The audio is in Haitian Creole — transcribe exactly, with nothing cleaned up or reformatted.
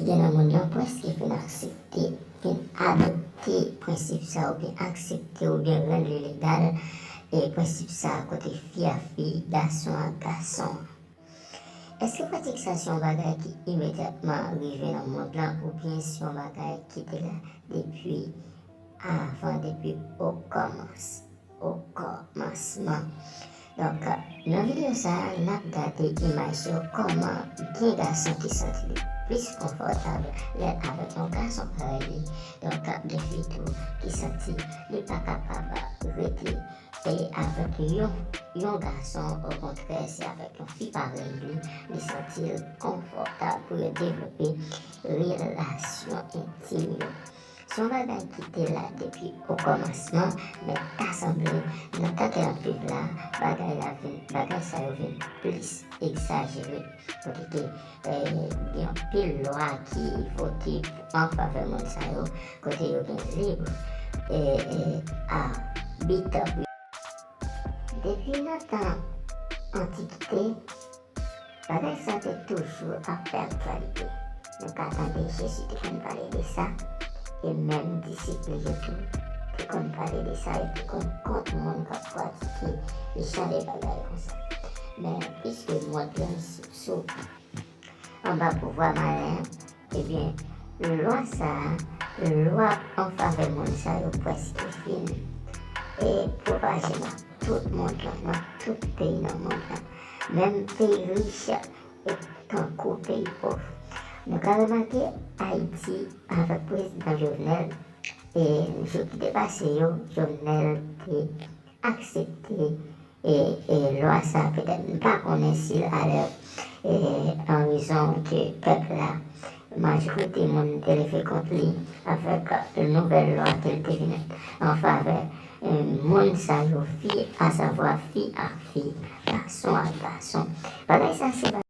Gen nan mond lan prèske fin aksepte, fin adopte prensip sa oubyen aksepte oubyen rann li legal, e prensip sa kote fi a fi, gason a gason. Èske pratik sa se yon bagay ki imedyatman rive nan mond lan oubyen se yon bagay ki te la depi avan, depi okòmans, okòmansman? Donk, nan videyo sa a, n ap gade imaj yo, kòman gen gason ki santi li plis konfòtab lè l avèk yon gason parèy li. Donk, gen fi tou ki santi li pa kapab rete e avèk yon, yon gason, okontrè, se avèk yon fi parèy li, li santi l konfòtab pou yo devlope relasyon entim yo. Se yon bagay ki te la depi okòmansman, men ta sanble, nan tan ke n ap viv la, bagay la vin, bagay sa yo vin plis egzajere. Kote ke, eh, gen anpil lwa ki vote an favè moun sa yo, kote yo gen lib, eh, eh, abit pou yo. Depi nan tan antikite, bagay sa te toujou ap fè aktyalite. Nou ka tande Jezi te konn pale de sa, e menm disip li yo tou te konn pale de sa, yo te konn kont moun k ap pratike jan de bagay konsa. Men, piske mond lan sou, sou anba pouvwa malen an, ebyen, lwa sa a, lwa an favè moun sa yo prèske fin e pwopaje nan tout mond lan, nan tout peyi nan mond lan. Menm peyi rich e tankou peyi pòv. Nou ka remake Ayiti avèk prezidan Jovenel, e jou ki te pase yo, Jovenel te aksepte e, e lwa sa, petèt m pa konnen si l alè, e, an rezon ke pèp la, majorite moun te leve kont li avèk nouvèl lwa ke l te vin an favè, e, moun sa yo, fi, asavwa fi a fi, gason a gason. Bagay sa se